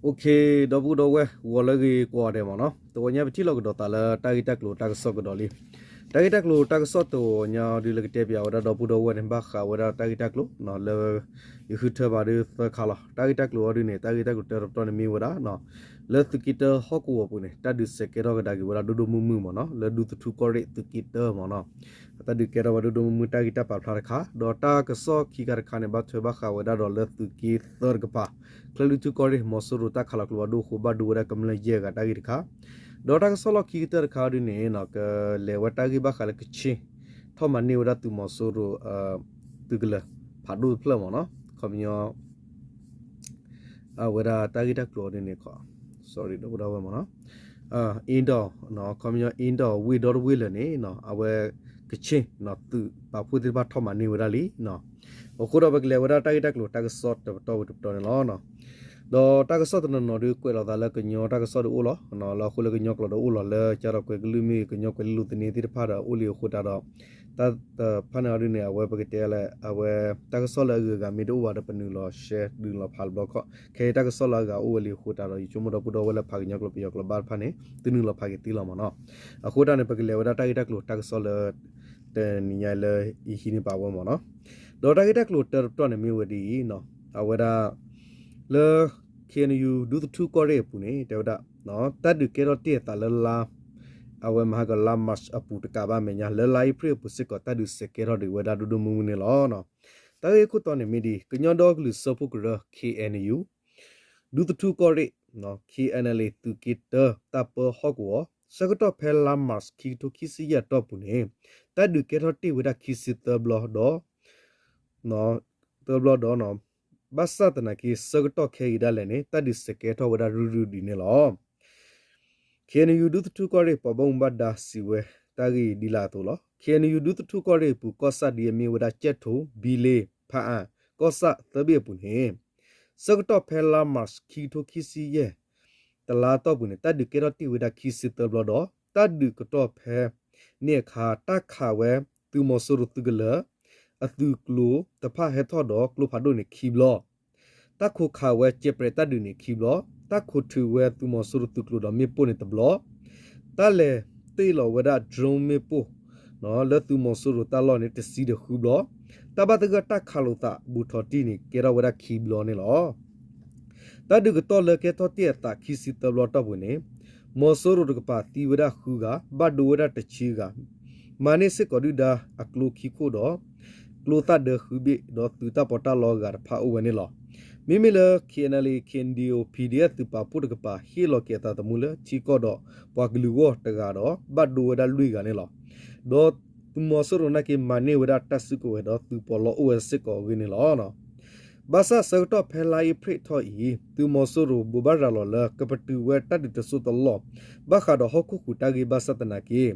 OK, ဒီပုၢ်ဒီဝဲၢ် ဂီၤလၢအဂ့ၤကိးဂၤဒဲးမ့ၢ်နီၤ, တဂီၤညါပထံၣ်လိာ်ကဒီးသးလၢတၢ်ဂ့ၢ်တၢ်ကျိၤတၢ်ကစီၣ်ကဒီးလံ. တၢ်ဂ့ၢ်တၢ်ကျိၤတၢ်ကစီၣ်တဂီၤညါဒုးလၢကတဲပၠးဝဲဒၣ်ဒီပုၢ်ဒီဝဲၢ်န့ၣ် ဘၣ်ဃးဝဲဒၣ်တၢ်ဂ့ၢ်တၢ်ကျိၤလၢ ယဃုထၢဘၣ်ဒုးသၢခါလီၤ. တၢ်ဂ့ၢ်တၢ်ကျိၤအီၤဒုးန့ၣ် တၢ်ဂ့ၢ်တၢ်ကျိၤတၢတပတီၢ်န့ၣ်မ့ၢ်ဝဲဒၣ် လၢသုးက့တၢဟီၣ်ကဝီၤပူၤန့ၣ် တၢ်ဒုးစဲးကဲထီၣ်ကဒါက့ၤဝဲဒၣ်ဒိၣ်ဒိၣ်မုၢ်မုၢ်မ့ၢ်နီၤ, လၢဒူသထူကီၢ်ရ့ၣ်သုးက့တၢမ့ၢ်နီၤ, တၢ်ဒုးကဲထီၣ်ဝဲဒၣ်ဒိၣ်ဒိၣ်မုၢ်မုၢ် တၢ်ဂ့ၢ်တၢ်ပာ်ဖျါတခါ, ဒီးတၢ်ကစီၣ်ခံခါတခါန့ၣ် ဘၣ်ထွဲဘၣ်ဃးဝဲဒၣ်ဒီးလၢသုးက့သၢတကပၤ ချၢၣ်လွံၢ်ထူၣ်ကီၢ်ရ့ၣ် မီၤစိရိၤတၢ်ခးလီၤကျိဖးဒိၣ်အဃိ ဘၣ်ဒိဝဲဒၣ်ကမျၢၢ်ယဲၢ်ဂၤတၢ်ဂ့ၢ်တခါ, ဒီးတၢ်ကစီၣ်လီၢ်ခံကတၢၢ်တခါဒုးန့ၣ် ကလဲၤဝဲတၢ်ဂ့ၢ်ဘၣ်ဃးလၢကခ့ၣ် ထီၣ်မၤန့ၢ်ဝဲဒၣ်သုးမီၤစိရိၤ သုးကလၢၤဖးဒိၣ်တဖျၢၣ်မ့ၢ်နီၤ, ခီပညီ အဝဲဒၣ်တၢ်ဂ့ၢ်တၢ်ကျိၤအီၤဒ်န့ၣ် sorry ဒီပုၢ်ဒီဝဲၢ်မ့ၢ်နီၤ, အ့ဒီး ခီပညီအ့ဒီးဝ့ၢ်ဒီတဝ့ၢ်လၢာ်န့ၣ် အဝဲကခ့ၣ်သုးပာ်ဖှိၣ်သ့ၣ်တဖၣ်ထီၣ်မၤန့ၢ်ဝဲဒၣ်လံ. အဃိဒီးပကလဲၤဝဲဒၣ်တၢ်ဂ့ၢ်တၢ်ကျိၤတၢ်ကစီၣ်တပတီၢ်ဝံၤတပတီၢ်န့ၣ်လီၤ. ဒီးတၢ်ကစီၣ်တနီၤနီၤဒုးကွဲးလီၤသးလၢကညီတၢ်ကစီၣ်ဒုးအိၣ်လီၤ, လၢအဃိလၢကညီကျိာ်ဒီးအိၣ်လီၤ လၢကၢ်ဒီးကွဲးကလုၢ်မ့ၢ်ဂ့ၤ ကညီကွဲးလံာ်လိာ်သန့သ့ၣ်တဖၣ်ဒီးအိၣ်လံအဃိတၢ်ဒီး တၢ်တဖၣ်န့ၣ်အီၤဒုးန့ၣ် အဝဲပကတဲလၢ အဝဲတၢ်ကစီၣ်လၢအဂုၤအဂၤမ့ၢ်တအိၣ်ဘၣ်ဒီး ပနုာ်လီၤ share နုာ်လီၤဖးတဘျီခီၣ်, ခဲအံၤတၢ်ကစီၣ်လၢအဂၤအိၣ်ဝဲလံအဃိတၢ်ဒီး ယဆိကမိၣ်ဒီပုၢ်ဒီဝဲၢ်လၢဖးကညီကျိာ်ပယီၤကျိာ်ဘၣ်တဖၣ်န့ၣ် သုနုာ်လီၤဖးက့ၤသ့လီၤမ့ၢ်နီၤ. အဃိတၢ်န့ၣ် ပကလဲၤဝဲဒၣ်တၢ်ဂ့ၢ်တၢ်ကျိၤတၢ်ကစီၣ်လၢ တနံၤညါလၢယဟံးန့ၢ်ပာ်ဝဲမ့ၢ်နီၤ. ဒီးတၢ်ဂ့ၢ်တၢ်ကျိၤတၢတပတီၢ်န့ၣ်မ့ၢ်ဝဲဒ်အံၤ, အဝဲဒၣ် လၢ ခ့ၣ်အဲၣ်ယူၣ် ဒူသထူကီၢ်ရ့ၣ်အပူၤန့ၣ် တဲဝဲဒၣ် တၢ်ဒုးကဲထီၣ်တ့ၢ်အသးလၢလါ အဝဲမဟါကလါ March အပူၤတကးဘၣ် အမဲာ်ညါ လၢလါအ့ဖြ့ၣ်အပူၤစ့ၢ်ကီး တၢ်ဒုးစဲးကဲထီၣ်ဒံးဝဲဒၣ်ဒိၣ်ဒိၣ်မုၢ်မုၢ်န့ၣ်လီၤ. တၢ်ဂ့ၢ်ခိၣ်တီန့ၣ်မ့ၢ်ဒ်အံၤ, ကညီဒီကလုာ်စၢဖှိၣ်ကရၢ ခ့ၣ်အဲၣ်ယူၣ် ဒူသထူကီၢ်ရ့ၣ် ခ့ၣ်အဲၣ်ယူၣ် သုးက့တၢ တၢ်ပၢဟီၣ်ကဝီၤ ဆၢကတီၢ်ဖဲလါ March ခံကထိခံဆံယဲၢ်အတီၢ်ပူၤန့ၣ် တၢ်ဒုးကဲထီၣ်တ့ၢ်ဝဲဒၣ်ခံဆံသၢဘျီဒီး သၢဘျီဒီး ဘၣ်ဆၣ်သနာ်က့ ဆၢကတီၢ်ခဲအံၤဒၣ်လဲာ်န့ၣ် တၢ်ဒုးစဲးကဲထီၣ်ဝဲဒၣ်ရုၢ်ရုၢ်ဒ်န့ၣ်လီၤ. ခ့ၣ်အဲၣ်ယူၣ် ဒူသထူကီၢ်ရ့ၣ် ပှၤဘၣ်မူဘၣ်ဒါစံးဝဲတၢ်ဂ့ၢ်ဒ်လၢအသိးလီၤ. ခ့ၣ်အဲၣ်ယူၣ် ဒူသထူကီၢ်ရ့ၣ်အပူၤ ကီၢ်ဆၣ်ဒ်အမ့ၢ်ဝဲဒၣ် ကၠဲၣ်ထိၣ်, ဘံလ့ၤ, ဖၣ်အၣ်, ကီၢ်ဆၣ်သၢဘ့ၣ်အပူၤန့ၣ် ဆၢကတီၢ်ဖဲလါ March ခံကထိခံဆံယဲၢ် တလါအတီၢ်ပူၤန့ၣ် တၢ်ဒုးကဲထီၣ်တ့ၢ်ဝဲဒၣ်ခံဆံသၢဘျီဒီး တၢ်ဒုးကတီၢ်ဖဲန့ၣ်အခါ တၢ်ခးဝဲသုးမီၤစိရိၤသုးကလၢၤ အသုးကျိၤတဖၣ်ဟဲထီၣ်ဒီးကျိဖးဒိၣ်န့ၣ်ခံဘျီ, တၢ်ခိးခးဝဲစဲးပြဲးတၢ်ဒုးန့ၣ်ခံဘျီ, တၢ်ခိးထုးဝဲသုးမီၤစိရိၤသုးကျိၤဒီးမ့ၣ်ပိၢ်န့ၣ်တဘျီ, တၢ်လဲၤတ့ၢ်လီၤဝဲဒၣ် drone မ့ၣ်ပိၢ် လၢသုးမီၤစိရိၤတၢ်လီၢ်န့ၣ်တဆံဒီးဃုဘျီ, တၢ်ဘၣ်သဂၢၢ်တၢ်ခးလိာ်သးဘူးထီၣ်တံၢ်န့ၣ် ကဲထီၣ်ဝဲဒၣ်ခံဘျီန့ၣ်လီၤ. တၢ်ဒုးကတီၢ်လၢကဲထီၣ်တ့ၢ်အသးခံဆံသၢဘျီတီၢ်ပူၤန့ၣ် မီၤစိရိၤတကပၤသံဝဲဒၣ်ဃုဂၤ, ဘၣ်ဒိဝဲဒၣ်တဆံဂၤ, မၤန့ၢ်စ့ၢ်ကီးဒုၣ်ဒါအကျိခံခိၣ်ဒီး ကျိသၣ်ဒၢဃုဘ့ၣ် ဒီးသုးတၢ်ပီးတၢ်လီအဂၤတဖၣ်အိၣ်ဝဲန့ၣ်လီၤ. မ့မ့ၢ်လၢ ခ့ၣ်အဲၣ်ယူၣ် ခ့ၣ်အဲၣ်ယူၣ် ပီၣ်ဒံၣ်အဲၣ် သုးပာ်ဖှိၣ်တကပၤ ဟ့ၣ်လီၤက့ၤအသးသမူလၢထံကီၢ်ဒီးပှၤကလုာ်ဂီၢ်တဂၤဒီး ဘၣ်ဒိဝဲဒၣ်လွံၢ်ဂၤန့ၣ်လီၤ. ဒီးသုးမီၤစိရိၤနာ်က့ မၤန့ၢ်ဝဲဒၣ်တၢ်စုကဝဲၤဒီးသုးပီးလီအိၣ်ဝဲစ့ၢ်ကီးအဂ့ၢ်န့ၣ်လီၤ. ဘၣ်ဆၣ်ဆၢကတီၢ်ဖဲလါအ့ဖြ့ၣ်ထီၣ်အံၤ သုးမီၤစိရိၤဘိးဘၣ်ရၤလီၤလၢ ကပတုာ်ဝဲတၢ်ဒုးတစိၢ်တလီၢ် ဘၣ်ဃးဒီးဟီၣ်ခိၣ်ဃုာ်တၢ်ဂ့ၢ်ဘၣ်ဆၣ်သနာ်က့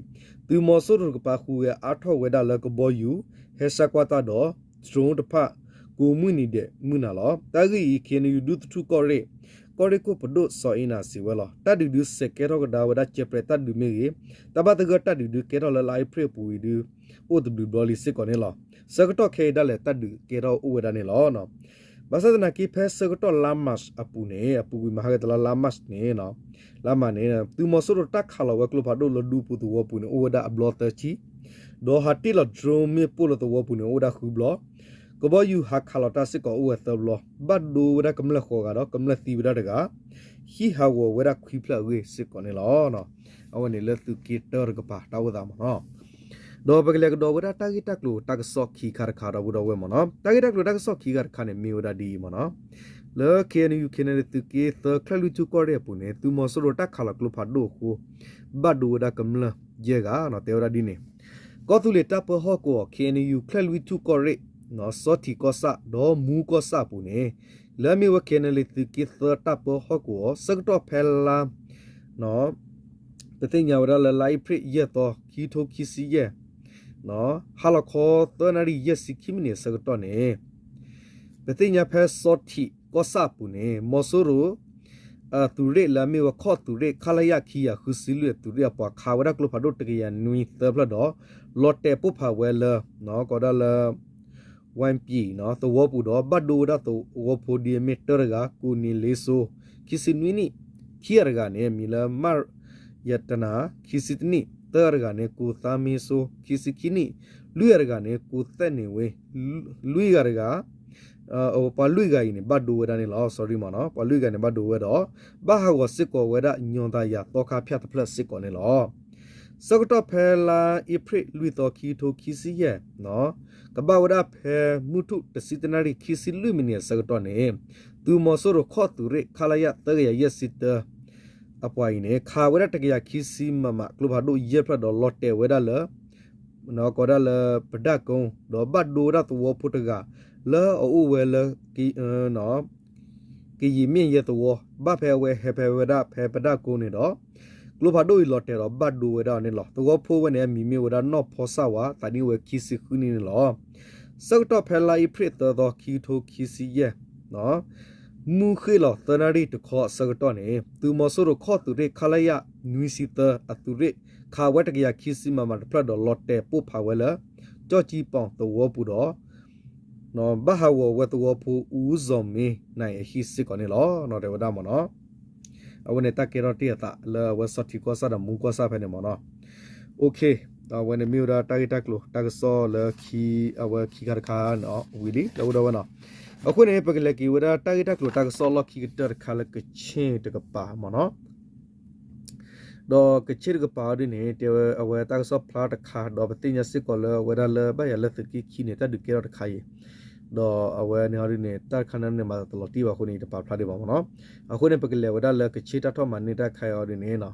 သုးမီၤစိရိၤတကပၤဃုာ်ဝဲအါထီၣ်ဝဲဒၣ်လၢကဘီယူၤ ဟဲဆှၢကွၢ်တၢ်ဒီး drone တဖၣ် ကိးမုၢ်နံၤဒဲးမုၢ်နၤလီၤ. တၢ်ဂ့ၢ်အံၤ ခ့ၣ်အဲၣ်ယူၣ် ဒူသထူကီၢ်ရ့ၣ် ကီၢ်ရ့ၣ်ခိၣ်ပဒိၣ်စီၤအ့နၤစံးဝဲလီၤ. တၢ်ဒုးဒုးစဲးကဲထီၣ်ကဒါဝဲဒၣ်စဲးပြဲးတၢ်ဒုးမ့ၢ်ဂ့ၤ, တၢ်ဘၣ်သဂၢၢ်တၢ်ဒုးဒုးကဲထီၣ်လၢလါအ့ဖြ့ၣ်အပူၤအံၤဒုး အိၣ်တဘျုးဘျီလံစ့ၢ်ကီးန့ၣ်လီၤ. ဆၢကတီၢ်ခဲအံၤဒၣ်လဲာ်တၢ်ဒုးကဲထီၣ်အိၣ်ဝဲဒၣ်န့ၣ်လီၤ. ဘၣ်ဆၣ်သနာ်က့ ဖဲဆၢကတီၢ်လါ March အပူၤန့ၣ် အပူၤကွံာ်မဟါကတလါလါ March န့ၣ် လါမးန့ၣ် သုးမီၤစိရိၤတၢ်ခးလီၤဝဲကျိဖးဒိၣ်လၢဒူပူၤသဝီပူၤန့ၣ် အိၣ်ဝဲဒၣ်အဘျီသၢဆံ, ဒီးဟးတ့ၢ်လီၤ drone မ့ၣ်ပိၢ်လၢသဝီပူၤန့ၣ် အိၣ်ဝဲဒၣ်ဃုဘျီ, ကဘီယူၤဟးခးလီၤတၢ်စ့ၢ်ကီးအိၣ်ဝဲသၢဘျီ, ဘၣ်ဒိဝဲဒၣ်ကမျၢၢ်ဃိးဂၤဒီးကမျၢၢ်သံဝဲဒၣ်တဂၤ, ဟံၣ်ဟးဂီၤဝဲဒၣ်ခွံဖျၢၣ်အဂ့ၢ်စ့ၢ်ကီးန့ၣ်လီၤ. အဝဲန့ၣ်လၢသုးက့တၢတကပၤတၢ်အိၣ်သးမ့ၢ်နီၤ. ဒီးပကလဲၤကဒီးဝဲဒၣ်တၢ်ဂ့ၢ်တၢ်ကျိၤတၢ်ကစီၣ်ခံခါတခါဒီပုၢ်ဒီဝဲၢ်မ့ၢ်နီၤ. တၢ်ဂ့ၢ်တၢ်ကျိၤတၢ်ကစီၣ်ခံခါတခါန့ၣ်မ့ၢ်ဝဲဒၣ်ဒ်အံၤမ့ၢ်နီၤ. လၢ ခ့ၣ်အဲၣ်ယူၣ် ခ့ၣ်အဲၣ်ယူၣ် သုးက့သၢ ချၢၣ်လွံၢ်ထူၣ်ကီၢ်ရ့ၣ်အပူၤန့ၣ် သုးမီၤစိရိၤတၢ်ခးလီၤကျိဖးဒိၣ်အဃိ ဘၣ်ဒိဝဲဒၣ်ကမျၢၢ်ယဲၢ်ဂၤနီၤ တဲဝဲဒၣ်ဒ်န့ၣ်. ကီၢ်သူလ့ၤတၢ်ပၢဟီၣ်ကဝီၤ ခ့ၣ်အဲၣ်ယူၣ် ချၢၣ်လွံၢ်ထူၣ်ကီၢ်ရ့ၣ် စီၤထံးကီၢ်ဆၣ် ဒီးမူကီၢ်ဆၣ်အပူၤန့ၣ် လၢအမ့ၢ်ဝဲ ခ့ၣ်အဲၣ်ယူၣ် သုးက့သၢတၢ်ပၢဟီၣ်ကဝီၤ ဆၢကတီၢ်ဖဲလါ ပသ့ၣ်ညါဝဲဒၣ်လၢလါအ့ဖြ့ၣ်ယဲၢ်သီ ခံကထိခံဆံယဲၢ် ဟါလီၤခီ သၢနၣ်ရံၣ်ယဲၢ်ဆံခံမံးနံးအဆၢကတီၢ်န့ၣ် ပသ့ၣ်ညါဖဲစီၤထံးကီၢ်ဆၣ်အပူၤန့ၣ် မီၤစိရိၤ အသုးရ့ၣ်လၢအမ့ၢ်ဝဲခီၣ်သုးရ့ၣ် ခလရ ခံကယၤဃုဆံလွံၢ်အသုးရ့ၣ်အပှၤ ခးဝဲဒၣ်ကျိဖးဒိၣ်တကယၤနွံသၢဖျၢၣ်ဒီး လီၤတဲာ်ပိၢ်ဖးဝဲလၢ ကိးဒၣ်လၢ ဝၣ်ပံၤ သဝီပူၤဒီး ဘၣ်ဒိဝဲဒၣ်သဝီဖိဒ်အမ့ၢ်တၢတဂၤ ကိးနံၤလ့စိ ခံဆံနွံနံၣ်, ခံဂၤတဂၤန့ၣ် မံၤလၢ မၢ်ယတနၤ, ခံဆံတနံၣ်, သၢဂၤတဂၤန့ၣ် ကိၢ်သါမ့စိ, ခံဆံခံနံၣ်, လွံၢ်ဂၤတဂၤန့ၣ် ကိၢ်သဲၣ်န့ၣ်ဝ့, လွံၢ်ဂၤတဂၤ ပှၤလွံၢ်ဂၤအံၤန့ၣ် ဘၣ်ဒိဝဲဒၣ်န့ၣ်လီၤ. sorry မ့ၢ်နီၤ, ပှၤလွံၢ်ဂၤန့ၣ် ဘၣ်ဒိဝဲဒီး ဘၣ်ဟးဂီၤစ့ၢ်ကီးဝဲဒၣ် ညီသးယၤသီခါဖၠၣ်တဖျၢၣ်စ့ၢ်ကီးန့ၣ်လီၤ. ဆၢကတီၢ်ဖဲလါအ့ဖြ့ၣ်လွံၢ်သီ ခံကထိခံဆံယဲၢ် ကဘၣ်ဝဲဒၣ်ဖဲမုၢ်ထူၣ်တဆံတနၣ်ရံၣ် ခံဆံလွံၢ်မံးနံးအဆၢကတီၢ်န့ၣ် သုးမီၤစိရိၤခီၣ်သုးရ့ၣ် ခလရ သၢကယၤယဲၢ်ဆံတၢ အပှၤအံၤန့ၣ် ခးဝဲဒၣ်တကယၤခံဆံ မမ ကျိဖးဒိၣ်ယဲၢ်ဖျၢၣ်ဒီးလီၤတဲာ်ဝဲဒၣ်လၢ ကိးဒၣ်လၢပဒၣ်ကိ ဒီးဘၣ်ဒိဝဲဒၣ်သဝီဖိတဂၤ လၢအအိၣ်ဝဲလၢ ကယံာ်မ့ၣ်ယဲၢ်သဝီ ဘၣ်ဖဲအဝဲဟဲဖဲဝဲဒၣ်ဖဲပဒၣ်ကိန့ၣ်ဒီး ကျိဖးဒိၣ်အံၤလီၤတဲာ်ဒီးဘၣ်ဒိဝဲဒၣ်န့ၣ်လီၤ. သဝီဖိဝဲန့ၣ် အမံၤမ့ၢ်ဝဲဒၣ်နီၢ်ဖီစၢ်ဝး သးနံၣ်ဝဲခံဆံဃုနံၣ်န့ၣ်လီၤ. ဆၢကတီၢ်ဖဲလါအ့ဖြ့ၣ်သၢသီ ခံကထိခံဆံယဲၢ် မုၢ်ဃ့ၢ်လီၤသၢနၣ်ရံၣ်တခီအဆၢကတီၢ်န့ၣ် သုးမီၤစိရိၤခီၣ်သုးရ့ၣ် ခလရ နွံဆံသၢ အသုးရ့ၣ် ခးဝဲတကယၤခံဆံ မမ တဖျၢၣ်ဒီးလီၤတဲာ်ပိၢ်ဖးဝဲလၢ ကၠီၣ်ကၠံပီၣ်သဝီပူၤဒီး ဘၣ်ဟးဂီၤဝဲသဝီဖိ အူစီၤမ့နၤအံၤအဟံၣ်စ့ၢ်ကီးန့ၣ်လီၤ. တဲဝဲဒၣ်မ့ၢ်နီၤ, အဝဲန့ၣ်တၢ်ကဲထီၣ်တ့ၢ်အသးလၢအဝဲစီၤထံးကီၢ်ဆၣ်ဒီးမူကီၢ်ဆၣ်ဖဲန့ၣ်မ့ၢ်နီၤ. အဝဲန့ၣ်မ့ၢ်ဝဲဒၣ်တၢ်ဂ့ၢ်တၢ်ကျိၤတၢ်ကစီၣ်လၢ အဝဲခံခါတခါန့ၣ် ဝံၤလံ လၢအိၣ်ဒီးဝဲနီၤ. အဃိန့ၣ် ပကလဲၤက့ၤဝဲဒၣ်တၢ်ဂ့ၢ်တၢ်ကျိၤတၢ်ကစီၣ်လီၢ်ခံကတၢၢ်တခါလၢကခ့ၣ်တကပၤမ့ၢ်နီၤ. ဒီးကခ့ၣ်တကပၤအီၤဒ်န့ၣ် တဲဝဲအဝဲတၢ်ကစီၣ်ဖျါတခါ ဒီးပသ့ၣ်ညါစ့ၢ်ကီးလၢအဝဲဒၣ်လၢဘၣ်ယၤလၢသုးက့ခံန့ၣ် တၢ်ဒုးကဲထီၣ်တခါအံၤ, ဒီးအဝဲန့ၣ်အီၤဒ်န့ၣ် တၢ်တခါန့ၣ်န့ၣ် မၤသးတလီၤတံၢ်ဘၣ်အဃိန့ၣ် ယတပာ်ဖျါဒံးဘၣ်မ့ၢ်နီၤ. အဃိန့ၣ် ပကလဲၤဝဲဒၣ်လၢကခ့ၣ်တၢ်ထီၣ်မၤန့ၢ်တၢ်ခါအံၤအီၤဒ်န့ၣ်နီၤ.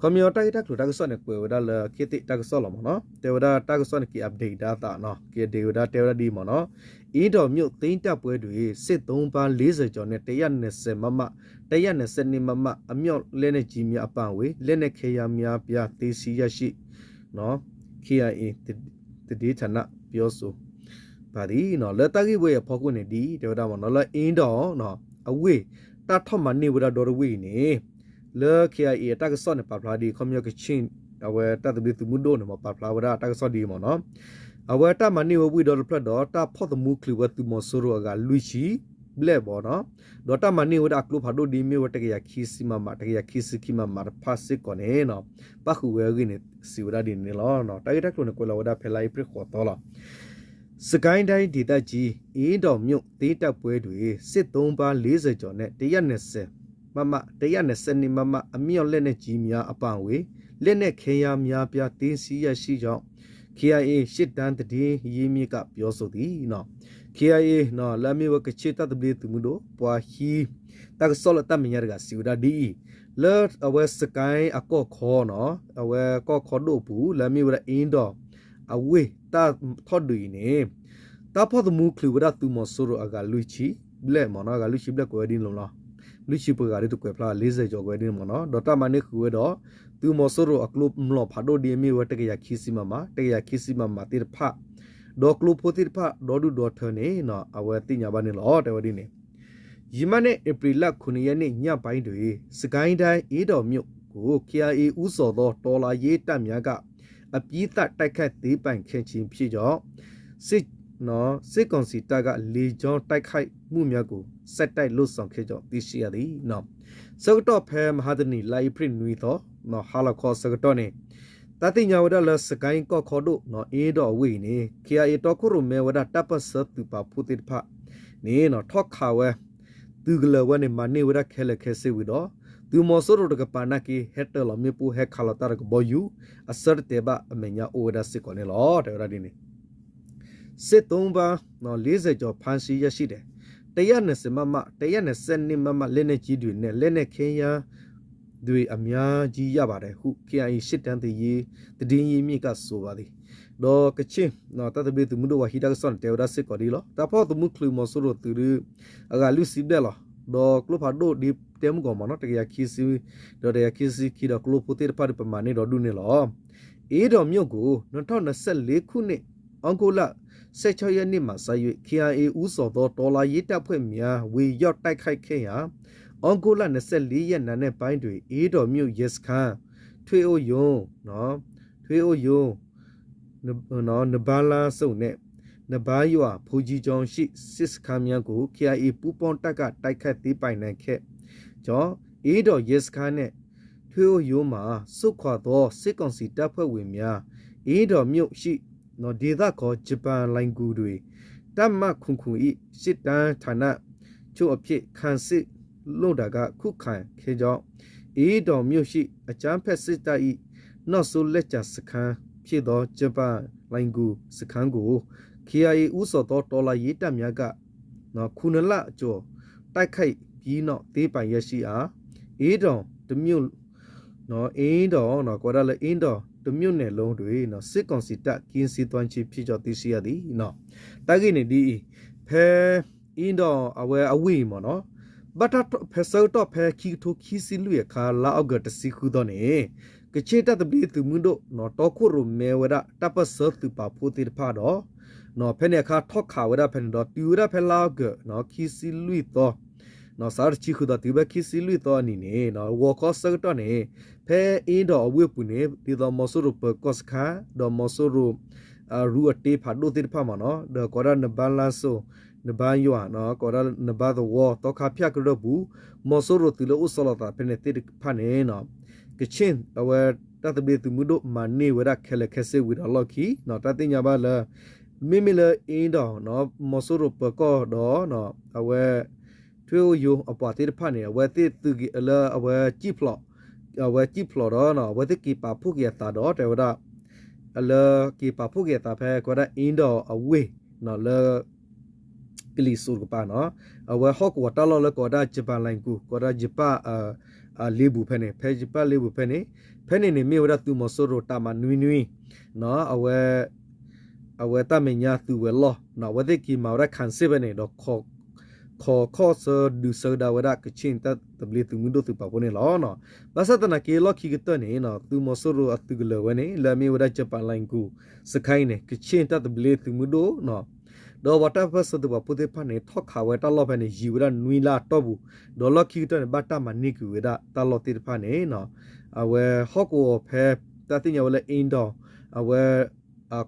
ခီပညီတၢ်ဂ့ၢ်တၢ်ကျိၤတၢ်ကစီၣ်န့ၣ် ကွဲးဝဲဒၣ်လၢခ့သ့ၣ်တၢ်ကစီၣ်လီၤမ့ၢ်နီၤ. တဲဝဲဒၣ်တၢ်ကစီၣ်န့ၣ် က့ၤ update ဒၣ်အသးနီၤ, က့ၤ update ဝဲဒၣ်တဲဝဲဒၣ်ဒ်အံၤမ့ၢ်နီၤ. အ့ဒီးမြို့သိမ်းတပ်ပွဲတွင် စစ်သုံ့ပန်းလေးဆယ်ကျော်နဲ့ တစ်ရာနှစ်ဆယ် မမ တစ်ရာနှစ်ဆယ့်နှစ် မမ အမြောက်လက်နက်ကြီးများအပါအဝင် လက်နက်ခဲယမ်းများပြား သိမ်းဆည်းရရှိ KIA သတင်းဌာန ပြောဆိုပါသည် လၢတၢ်ဂ့ၢ်ဝဲအံၤအဖီခိၣ်န့ၣ်ဒ်အံၤ တဲဝဲဒၣ်မ့ၢ်နီၤ လၢအ့ဒီး အဝ့ၢ် တၢ်ထီၣ်မၤန့ၢ်ဝဲဒၣ်ဒီတဝ့ၢ်အံၤန့ၣ် လၢ KIA အတၢ်ကစီၣ်န့ၣ် ပာ်ဖျါဒ် ခီပညီကခ့ၣ် အဝဲတၢ်သဘျ့သုးမုၢ်ဒိၣ်န့ၣ် မ့ၢ်ပာ်ဖျါဝဲဒၣ်တၢ်ကစီၣ်ဒ်အံၤမ့ၢ်နီၤ. အဝဲတၢ်မၤန့ၢ်ဝဲဝ့ၢ်ဒီတဖျၢၣ်ဒီး တၢ်ဖီၣ်သမူချုးဝဲသုးမီၤစိရိၤအဂၤလွံၢ်ဆံဘျဲၣ်မ့ၢ်နီၤ. ဒီးတၢ်မၤန့ၢ်ဝဲဒၣ်အကျိဖးဒိၣ်ဒ်မ့ၢ်ဝဲတကယၤခံဆံ မမ တကယၤခံဆံခံ မမ တဖၣ်စ့ၢ်ကီးန့ၣ် ပၣ်ဃုာ်ဝဲအဂ့ၢ်န့ၣ် စံးဝဲဒၣ်ဒ်န့ၣ်လီၤ. တၢ်ဂ့ၢ်တၢ်ကျိၤန့ၣ် ကွဲးလီၤဝဲဒၣ်ဖဲလါအ့ဖြ့ၣ်ဃိးသီလီၤ. စစ်ကိုင်းတိုင်းဒေသကြီး အ့ဒီးမြို့သိမ်းတပ်ပွဲတွင် စစ်သုံ့ပန်းလေးဆယ်ကျော်နဲ့ တစ်ရာနှစ်ဆယ် မမ တစ်ရာနှစ်ဆယ့်နှစ် မမ အမြောက်လက်နက်ကြီးများအပါအဝင် လက်နက်ခဲယမ်းများပြား သိမ်းဆည်းရရှိကြောင်း KIA ရှေ့တန်းသတင်းရင်းမြစ်က ပြောဆိုသည် KIA လၢအမ့ၢ်ဝဲကခ့ၣ်တၢ်သဘျ့သုးမုၢ်ဒိၣ် ပှၤဟံး တၢ်ကစီၣ်လၢတၢ်မဲာ်ညါတဂၤစံးဝဲဒၣ်ဒ်အံၤ, လၢအဝဲစစ်ကိုင်းအကီၢ်ခီနီၤ အဝဲကီၢ်ခီဒိၣ်အပူၤ လၢအမ့ၢ်ဝဲဒၣ်အ့ဒီး အဝ့ၢ်တၢ်ထီၣ်ဒုးအံၤန့ၣ် တၢ်ဖီၣ်သမူချုးဝဲဒၣ်သုးမီၤစိရိၤအဂၤလွံၢ်ဆံဘျဲၣ်မ့ၢ်နီၤ, အဂၤလွံၢ်ဆံဘျဲၣ်ကွဲးဝဲဒ်န့ၣ်လီၤ. လွံၢ်ဆံပှဲၤဂၤဒ်တကွဲးဖျါ လေးဆယ်ကျော်ကွဲးဒ်န့ၣ်မ့ၢ်နီၤ, ဒီးတၢ်မၤန့ၢ်ဃုာ်ဝဲဒီး သုးမီၤစိရိၤအကျိမလီၤဖးဒိၣ်ဒ်အမ့ၢ်ဝဲတကယၤခံဆံ မမ, တကယၤခံဆံ မမ သ့ၣ်တဖၣ်, ဒီးကျိဖိသ့ၣ်တဖၣ် ဒီဒူၣ်ဒီထၢန့ၣ် အဝဲသ့ၣ်ညါဘၣ်န့ၣ်လီၤ တဲဝဲဒ်န့ၣ် ယမ့ၢ်န့ၣ် ဧပြီလခုနှစ်ရက်နေ့ ညပိုင်းတွင် စစ်ကိုင်းတိုင်း အ့ဒီးမြို့ကို KIA ဦးဆောင်သော တော်လှန်ရေးတပ်များက အပြီးသတ် တိုက်ခိုက်သိမ်းပိုက်ခဲ့ခြင်းဖြစ်ကြောင်း စစ်နော်စစ်ကောင်စီတပ်က လေကြောင်းတိုက်ခိုက်မှုများကို ဆက်တိုက်လုပ်ဆောင်ခဲ့ကြောင်း သိရှိရသည်နော်. ဆၢကတီၢ်ဖဲမဟါတနံၤ လါအ့ဖြ့ၣ်နွံသီ ဟါလီၤခီဆၢကတီၢ်န့ၣ် တၢ်သ့ၣ်ညါဝဲဒၣ်လၢ စစ်ကိုင်း ကီၢ်ခီဒိၣ် အ့ဒီးအဝ့ၢ်အံၤန့ၣ် KIA တီခိၣ်ရိၣ်မဲဝဲဒၣ် တပ်ဖွဲ့ဆၢသုးပာ်ဖှိၣ်သ့ၣ်တဖၣ်န့ၣ် ထီၣ်ခးဝဲ သုးကလၢၤဝဲန့ၣ် မၤန့ၢ်ဝဲဒၣ်ခဲလၢာ်ခဲဆ့ဝံၤဒီး သုးမီၤစိရိၤတကပၤနာ်က့ ဟဲတၢၤလီၤမ့ၣ်ပိၢ် ဟဲခးလီၤတၢ်တကဘီယူၤ အဆၢတတဲာ်ဘၣ်အမဲာ်ညါအိၣ်ဝဲဒၣ်စ့ၢ်ကီးန့ၣ်လီၤ တဲဝဲဒၣ်ဒ်န့ၣ် စစ်သုံ့ပန်း လေးဆယ်ကျော် ဖမ်းဆီးရရှိတယ်။ တစ်ရာနှစ်ဆယ် မမ, တစ်ရာနှစ်ဆယ့်နှစ် မမ လက်နက်ကြီးတွေနဲ့ လက်နက်ခဲယမ်းတွေ အများကြီးရပါတယ်ဟု KIA ရှေ့တန်းသတင်းရင်းမြစ်က ဆိုပါသည် ဒီးကခ့ၣ် တၢ်သဘျ့သုးမုၢ်ဒိၣ်ဝဲဟံးတၢ်ကစီၣ်န့ၣ် တဲဝဲဒၣ်စ့ၢ်ကီးဒ်လီၤ. တၢ်ဖီၣ်သမူချုးမီၤစိရိၤသုးဒု အဂၤလွံၢ်ဆံဘျဲၣ်လီၤ. ဒီးကျိဖးဒိၣ်ဒ်တဲမုၢ်ဂီၤမ့ၢ်နီၤ တကယၤခံဆံ ဒီးတကယၤခံဆံခံ ဒီးကျိဖိသ့ၣ်တဖၣ်ဒုး ပမၤန့ၢ်ဒီဒူၣ်န့ၣ်လီၤ. အ့ဒီးမြို့ကို နှစ်ထောင့်နှစ်ဆယ့်လေးခုနှစ် ဩဂုတ်လ ဆယ့်ခြောက်ရက်နေ့မှာ စ၍ KIA ဦးဆောင်သော တော်လှန်ရေးတပ်ဖွဲ့များ ဝင်ရောက်တိုက်ခိုက်ခဲ့ရာ ဩဂုတ်လ နှစ်ဆယ့်လေးရက် နံနက်ပိုင်းတွင် အ့ဒီးမြို့ရဲစခန်း ထွေအုပ်ရုံး ထွေအုပ်ရုံး နဘါလါစုံနဲ့ နဘါရွာ ဘုန်းကြီးကျောင်းရှိ စစ်စခန်းများကို KIA ပူးပေါင်းတပ်က တိုက်ခိုက်သိမ်းပိုက်နိုင်ခဲ့ ကျော် အ့ဒီးရဲစခန်းနဲ့ ထွေအုပ်ရုံးမှာ ဆုတ်ခွာသော စစ်ကောင်စီတပ်ဖွဲ့ဝင်များ အ့ဒီးမြို့ရှိ ဒေသခေါ် ဂျပန်လှိုဏ်ဂူတွေ တပ်မခုနစ်ခုနစ် ၏ စစ်တမ်းဌာနချုပ်အဖြစ် ခံစစ်လုပ်တာက ခုခံခဲ့ကြောင်း အ့ဒီးမြို့ရှိ အကြမ်းဖက်စစ်တပ်၏ နောက်ဆုံးလက်ကျန်စခန်းဖြစ်သော ဂျပန်လှိုဏ်ဂူစခန်းကို KIA ဦးဆောင်သော တော်လှန်ရေးတပ်များက ခုနစ်လကျော် တိုက်ခိုက်ပြီးနောက် သိမ်းပိုက်ရရှိအား အ့ဒီးတစ်မြို့ အ့ဒီး ကွဲးဒၣ်လၢ အ့ဒီးတစ်မြို့နယ်လုံးတွင် စစ်ကောင်စီတပ် ကင်းစခန်းသွားခြင်းဖြစ်ကြောင်း သိရှိရသည်. တၢ်ဂ့ၢ်န့ၣ်ဒ်အံၤ, ဖဲအ့ဒီးအဝဲအဝ့ၢ်အံၤမ့ၢ်နီၤ, ဘၣ်တၢ်ဖဲဆၢကတီၢ်ဖဲခံကထိခံဆံလွံၢ်အခါ လါအီကူးတဆံဃုသီန့ၣ် ကချ့ၣ်တၢ်သဘျ့သုးမုၢ်ဒိၣ် တီခိၣ်ရိၣ်မဲဝဲဒၣ် တၢ်ပၢၢ်ဆၢသုးပာ်ဖှိၣ်သ့ၣ်တဖၣ်ဒီး ဖဲန့ၣ်အခါထီၣ်ခးဝဲဒၣ်ဖဲန့ၣ်ဒီး တုၤဝဲဒၣ်ဖဲလါအီကူး ခံဆံလွံၢ်သီ စးထီၣ်တဆံဃုသီ တုၤဖဲခံဆံလွံၢ်သီအနံၤန့ၣ် ဂီၤခီဆၢကတီၢ်န့ၣ် ဖဲအ့ဒီးအဝ့ၢ်ပူၤန့ၣ် ဒ်သိးမီၤစိရိၤပၢၤကီၢ်စခန်း ဒီးမီၤစိရိၤ ရူအတ့ဖးဒိၣ်သ့ၣ်တဖၣ်မ့ၢ်နီၤ ဒီးကိးဒၣ်နဘါလါစိၤ နဘါယွၤ ကိးဒၣ်နဘါသဝီ သီခါဖၠၣ်ကရၢၢ်ပူၤ မီၤစိရိၤသုးလၢအိၣ်ဆီလီၤသးဖဲန့ၣ်သ့ၣ်တဖၣ်န့ၣ် ကချ့ၣ် အဝဲတၢ်သဘျ့သုးမုၢ်ဒိၣ်မၤန့ၢ်ဝဲဒၣ်ခဲလၢာ်ခဲဆ့ဝံၤဒီးလီၢ်ခံ တၢ်သ့ၣ်ညါဘၣ်လၢ မ့မ့ၢ်လၢအ့ဒီး မီၤစိရိၤပၢၤကီၢ်ဒီး အဝဲ ထွေအုပ်ရုံးအပှၤသ့ၣ်တဖၣ်န့ၣ် အဝဲသ့ၣ်သုးက့ၤလၢအဝဲ အဝဲစံၣ်ဖျိးဒီး အဝဲသ့ၣ်က့ၤပာ်ဖှိၣ်က့ၤအသးဒီး တဲဝဲဒၣ် လၢက့ၤပာ်ဖှိၣ်က့ၤအသးဖဲ ကိးဝဲဒၣ်အ့ဒီးအဝ့ၢ် လၢ ကလံၤစိးတကပၤနီၤ အဝဲဟီၣ်ကဝီၤတၢ်လီၢ်လၢကိးဝဲဒၣ် ယပၣ်လၢ်ကူး ကိးဝဲဒၣ်ယပၣ် လ့ပူၤဖဲန့ၣ် ဖဲယပၣ်လ့ပူၤဖဲန့ၣ် ဖဲန့ၣ်န့ၣ် မ့ၢ်ဝဲဒၣ်သုးမီၤစိရိၤတၢ်မၤနွံနွံ အဝဲ အဝဲတၢ်မဲာ်ညါသုးဝဲၤလီၢ် အဝဲသ့ၣ်က့ၤမၤဝဲဒၣ် ခံစစ် ဖဲန့ၣ်ဒီး ခိးခီၣ်ဆၢဒုးဆၢကဒါဝဲဒၣ် ကချ့ၣ်တၢ်သဘျ့သုးမုၢ်ဒိၣ်သုးပာ်ဖှိၣ်န့ၣ်လီၤ. ဘၣ်ဆၣ်သနာ်က့လီၢ်ခံကတၢၢ်န့ၣ် သုးမီၤစိရိၤအသုးကလၢၤဝဲန့ၣ် လၢအမ့ၢ်ဝဲဒၣ် ယပၣ်လၢ်ကူး စခန်း အံၤန့ၣ် ကချ့ၣ်တၢ်သဘျ့သုးမုၢ်ဒိၣ် ဒီးပှၤတၢ်ပၢၢ်ဆၢသုးပာ်ဖှိၣ်သ့ၣ်တဖၣ်န့ၣ် ထီၣ်ခးဝဲတၢ်လီၢ်ဖဲန့ၣ် ယံာ်ဝဲဒၣ်နွံလါအတီၢ်ပူၤ ဒီးလီၢ်ခံကတၢၢ်န့ၣ် ဘၣ်တၢ်မၤန့ၢ်ကွံာ်ဝဲဒၣ်တၢ်လီၢ်သ့ၣ်တဖၣ်န့ၣ် အဝဲဟီၣ်ကဝီၤဖဲ တၢ်သ့ၣ်ညါဝဲလၢအ့ဒီး အဝဲ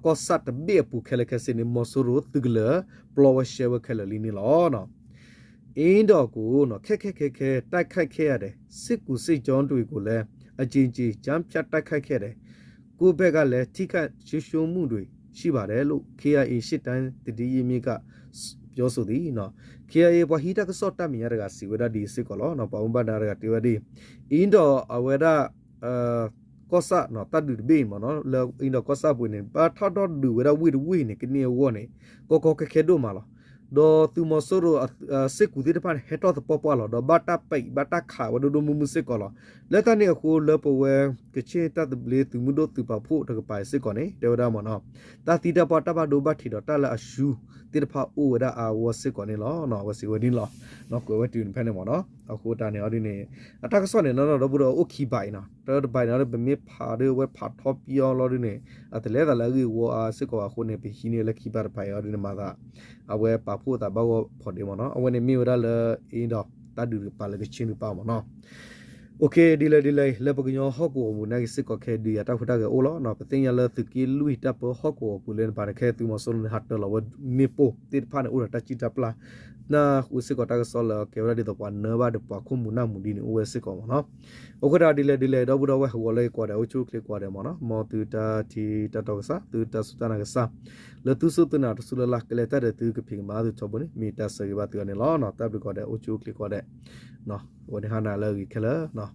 ကီၢ်ဆၣ်တဘ့ၣ်အပူၤခဲလၢာ်ခဲဆ့န့ၣ် မီၤစိရိၤသုးကလၢၤ ပျီဝဲရှဲဝဲခဲလၢာ်လံန့ၣ်လီၤ. အ့ဒီးကီး ခဲခဲခဲခဲ တိုက်ခိုက်ခဲ့ရတယ် စစ်ကူစစ်ကြောင်းတွေကိုလည်း အကြိမ်ကြိမ် ကြားဖြတ်တိုက်ခိုက်ခဲ့တယ် ကိုယ့်ဘက်ကလည်း ထိခိုက်ဆုံးရှုံးမှုတွေ ရှိပါတယ်လို့ KIA ရှေ့တန်းသတင်းရင်းမြစ်က ပြောဆိုသည် KIA ပှၤဟံးတၢ်ကစီၣ်တၢ်မဲာ်ညါတဂၤစံးဝဲဒၣ်ဒ်စ့ၢ်ကီးလီၤ. ပှၤဘၣ်မူဘၣ်ဒါတဂၤတဲဝဲဒ်အံၤ အ့ဒီးအဝဲဒၣ် ကီၢ်ဆၣ် တၢ်ဒုးတဘ့ၣ်အံၤမ့ၢ်နီၤ လၢအ့ဒီးကီၢ်ဆၣ်ပူၤန့ၣ် ဘၣ်ထီၣ်ဒီၣ်ဒုးဝဲဒၣ်ဝ့ၢ်တဝ့ၢ်န့ၣ် ကန့ၢ်အဂီၢ်န့ၣ် ကီကီခဲခဲဒိၣ်မးလီၤ. ဒီးသုးမီၤစိရိၤ စစ်ကူသ့ၣ်တဖၣ်န့ၣ် ဟဲထီၣ်သပှၢ်ပှၢ်လီၤ. ဒီးဘၣ်တၢ်ပဲာ်ဘၣ်တၢ်ခးဝဲဒိၣ်ဒိၣ်မုၢ်မုၢ်စ့ၢ်ကီးလီၤ. လၢတၢ်န့ၣ်အဃိ လၢပဝဲ ကချ့ၣ်တၢ်သဘျ့သုးမုၢ်ဒိၣ်သုးပာ်ဖှိၣ်တကပၤစ့ၢ်ကီးန့ၣ် တဲဝဲဒၣ်မ့ၢ်နီၤ တၢ်သံတၢ်ပှၢ်တၢ်ဘၣ်ဒိဘၣ်ထံးဒီးတၢ်လၢအရှုံးသ့ၣ်တဖၣ်အိၣ်ဝဲဒၣ်အါအါဂီၢ်စ့ၢ်ကီးန့ၣ်လီၤ. အဝဲစံးဝဲဒ်န့ၣ်လီၤ. ကွဲးဝဲတုၤန့ၣ်ဖဲန့ၣ်မ့ၢ်နီၤ အဃိတၢ်န့ၣ်အီၤဒ်န့ၣ် အတၢ်ကစီၣ်န့ၣ် နီၢ်နီၢ်ဒီပုၢ်ဒီဝဲၢ်အိၣ်ခံဘးအံၤနီၤ တၢ်တဘးအံၤနီၤ ပမ့ၢ်ဖးဒၣ်ဝဲဖးထီပံအီၤလီၤဒ်န့ၣ် အတလဲၤသးလၢအဂ့ၢ်ဝီအါစ့ၢ်ကီးအဃိန့ၣ် ပဟံးန့ၢ်လၢခံဘးတဖးအံၤအီၤဒ်န့ၣ်မၤသး အဝဲပာ်ဖှိၣ်သးဘၣ်ဂီၢ်ဖီဒ့မ့ၢ်နီၤ အဝဲန့ၣ်မ့ၢ်ဝဲဒၣ်လၢအ့ဒီး တၢ်ဒုးတကပၤလၢကချ့ၣ်တကပၤမ့ၢ်နီၤ ဒ်လဲၣ်ဒ်လဲၣ် လၢပကညီဟီၣ်ကဝီၤပူၤနာ်က့စ့ၢ်ကီးခဲဒုးယၤတၢ်ဟူးတၢ်ဂဲၤအိၣ်လီၤ. ပသ့ၣ်ညါလၢသုးက့လွံၢ်တၢ်ပၢဟီၣ်ကဝီၤပူၤလၢန့ၣ် ဘၣ်တခီသုးမီၤစိရိၤန့ၣ်ဟးတၢၤလီၤဝဲမ့ၣ်ပိၢ်သ့ၣ်တဖၣ်န့ၣ် အိၣ်ဒီးတၢ်စံၣ်တၢ်ပျၢ် နၢ်ဟူစ့ၢ်ကီးတၢ်ကစီၣ်လၢကဲဝဲဒၣ်ဒ်သိးပှၤနၢဘၣ်ဒီးပှၤခိၣ်မူၤနၢ်မူၤဒ်န့ၣ်အိၣ်ဝဲစ့ၢ်ကီးမ့ၢ်နီၤ အဃိတၢ်ဒ်လဲၣ်ဒ်လဲၣ် ဒီပုၢ်ဒီဝဲၢ်ဟးဂီၤလၢယကွၢ်ဒဲး အိၣ်ဆူၣ်အိၣ်ချ့ကွၢ်ဒဲးမ့ၢ်နီၤ မ်သုတၢ်ထံၣ်တၢ်တီကစၢ် သုတၢ်စူၢ်တၢ်နာ်ကစၢ် လၢသုစူၢ်သုနာ်တစူၢ်လၢ်လၢ် ကလဲၤတၢ်ဒီးသုကဖံးကမၤသုထီဘိန့ၣ် မ့ၢ်တၢ်ဆၢဂ့ၤဘၣ်သုအီၤန့ၣ်လီၤ. တၢ်ဘျုးကိးဂၤဒဲး အိၣ်ဆူၣ်အိၣ်ချ့ကိးဂၤဒဲး အဝဲန့ၣ်ဟါနၤလၢအဂ့ၤခဲလၢာ်